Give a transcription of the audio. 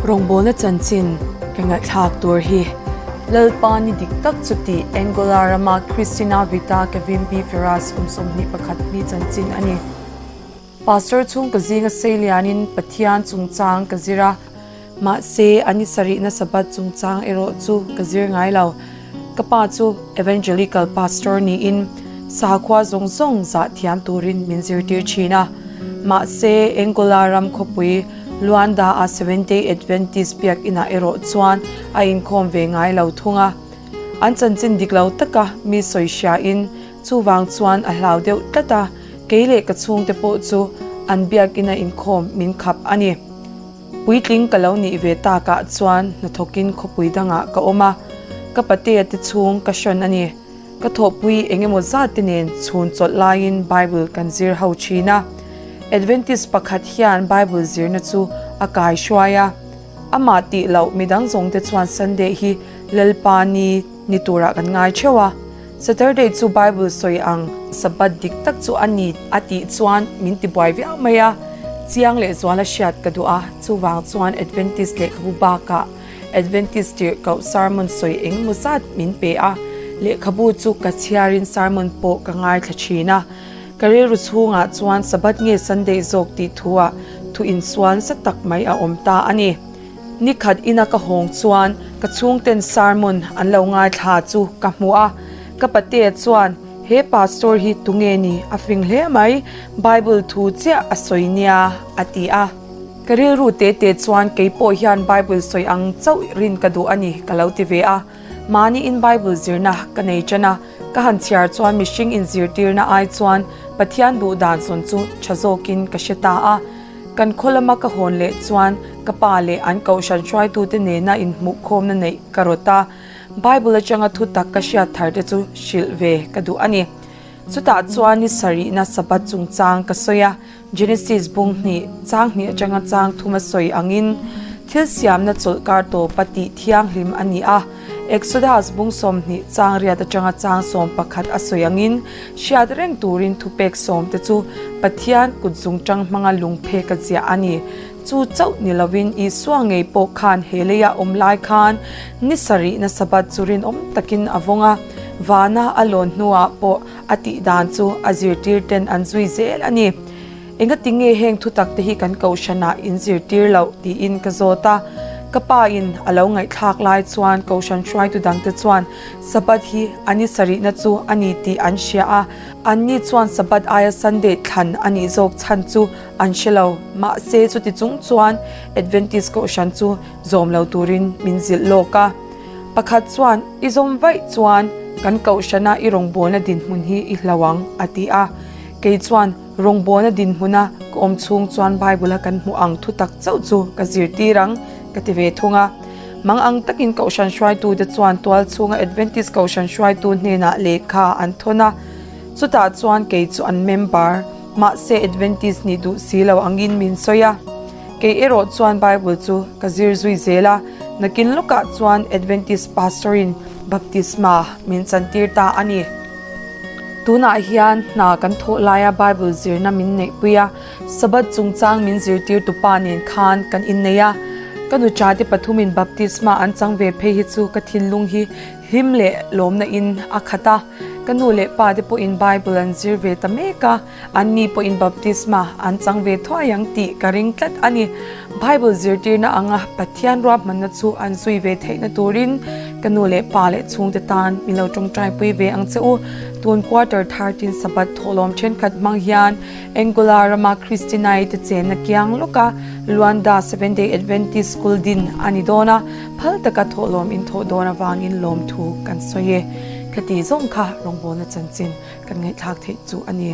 Rawngbawlna chanchin ka ngaihthlak tur hi Lalpa ni dik tak chu tih Angola rama Cristina Vita Kevimbi Ferraz kum 21 mi chanchin a ni. Pastor chhung ka zinga sei lianin Pathian chungchang ka zir a, mahse a ni sarihna Sabbath chungchang erawh chu ka zir ngai lo. Ka pa chu Evangelical Pastor niin sakhua zawng zawng zah thiam turin min zirtir thin a. Mahse Angola ram khawpui Luanda-a Seventh-day Adventist biakinah erawh chuan a inkhawm ve ngai lo thung a. An chanchin dik lo taka mi sawi hriain chuvang chuan a hlau deuh tlat a, kei leh ka chhungte pawh chu an biakina inkhawm min khap a ni. Puitling ka lo nih ve takah chuan hnathawkin khawpui dangah ka awm a, ka patea te chhung ka hrawn a ni. Ka thawhpui eng emaw zat te nen chhun chawlh laiin Bible kan zir ho thin a. Adventist pakhat hian Bible zirna chu a kai hruai a. Amah tih loh midang zawng te chuan Sunday hi Lalpa ni ni turah kan ngai theuh a. Saturday chu Bible sawi ang Sabbath dik tak chu a ni a tih chuan min ti buai viau mai a. Chiang leh zuala hriat ka duh a, chuvang chuan Adventist lehkhabu bakah Adventist tirhkoh sermon sawi eng emaw zat min pe a, lehkhabu chu ka chhiarin sermon pawh ka ngaithla thin a. Ka rilru chhungah chuan Sabbath nge Sunday zawk tih thuah thu insual nasa tak mai a awm ta a ni. Nikhat ina ka hawng chuan ka chhungten sermon an lo ngaithla chu ka hmu a, ka patea chuan he pastor hi tunge ni a fing hle mai, Bible thu chiah a sawi nia a ti a. Ka rilru te te chuan kei pawh hian Bible sawi ang chauh rin ka duh a ni ka lo ti ve a. Mahniin Bible zirna ka nei ṭan a, ka han chhiar chuan mihring inzirtirna ai chuan Pathian duh dan zawn chu ṭha zawkin ka hre ta a. Kan khaw lama ka hawn leh chuan ka pa leh an kohhran hruaitute nena inhmuhkhawmna neih ka rawt a, Bible aṭanga thutak ka hriat thar te chu hrilh ve ka duh a ni. Chutah chuan ni sarihna Sabbath chungchang ka sawi a. Genesis bung hnih, chang hnih atanga chang thum a sawi angin thil siamna chawlhkar tawpa tih thianghlim a ni a. Exodus bung 20, chang riat atanga chang 11 a sawi angin hriat reng turin thupek sawmte chu Pathian kut zungtang hmanga lungphek a ziah a ni. Chu chauh ni lovin Isua ngei pawh khan he leia awm lai khan ni sarihna Sabbath chu rinawm takin a vawng a, vana a lawn hnuah pawh A tih dan chu a zirtir ten an zui zel a ni. Engati nge heng thutak te hi kan kohhranah in zirtir loh tiin ka zawt a. Ka pa in a lo ngaihthlak lai chuan kohhran hruaitu dangte chuan Sabbath hi a ni sarihna chu a ni tih an hria a, anni chuan Sabbath aia Sunday thlan a nih zawk chhan chu an hre lo. Mahse chuti chung chuan Adventist kohhran chu zawm lo turin min zilh lawk a. Pakhat chuan, I zawm vaih chuan kan kohhrana i rawngbawlna dinhmun hi i hlo ang, a ti a. Kei chuan, Rawngbawlna dinhmuna ka awm chhung chuan Bible-a kan hmuh ang thutak chauh chu ka zirtir ang, ka ti ve thung a. Mang ang takin kohhran hruaitute chuan tual chhunga Adventist kohhran hruaitu hnenah lehkha an thawn a. Chutah chuan kei chu an member, mahse Adventist nih duh si lo angin min sawi a. Kei erawh chuan Bible chu ka zir zui zel a, nakin lawkah chuan Adventist pastor-in baptisma min chantir ta a ni. Tunah hian hna kan thawh laia Bible zirna min neihpui a, Sabbath chungchang min zirtirtu pa nen khan kan innei a. Ka nuchate pathumin baptisma an chang ve phei hi chu ka thinlung hi hlim leh lawmna in a khat a. Ka nu leh pa te pawhin Bible an zir ve ta mek a. Anni pawhin baptisma an chang ve thuai ang tih ka ring tlat a ni. Bible zirtirna anga Pathian ruahmanna chu an zui ve theihna turin ka nu leh pa leh chhungte tan min lo tawngtaipui ve ang che u. Tun quarter 13 Sabbath thawhlawm thenkhat hmang hian Angola rama Christinai te chenna kiang lawka Luanda Seventh Day Adventist School din a ni dawn a, phal taka thawhlawm in thawh dawn avangin lawmthu kan sawi e. Khati zawng kha rawngbawlna chanchin kan ngaihthlak theih chu a ni.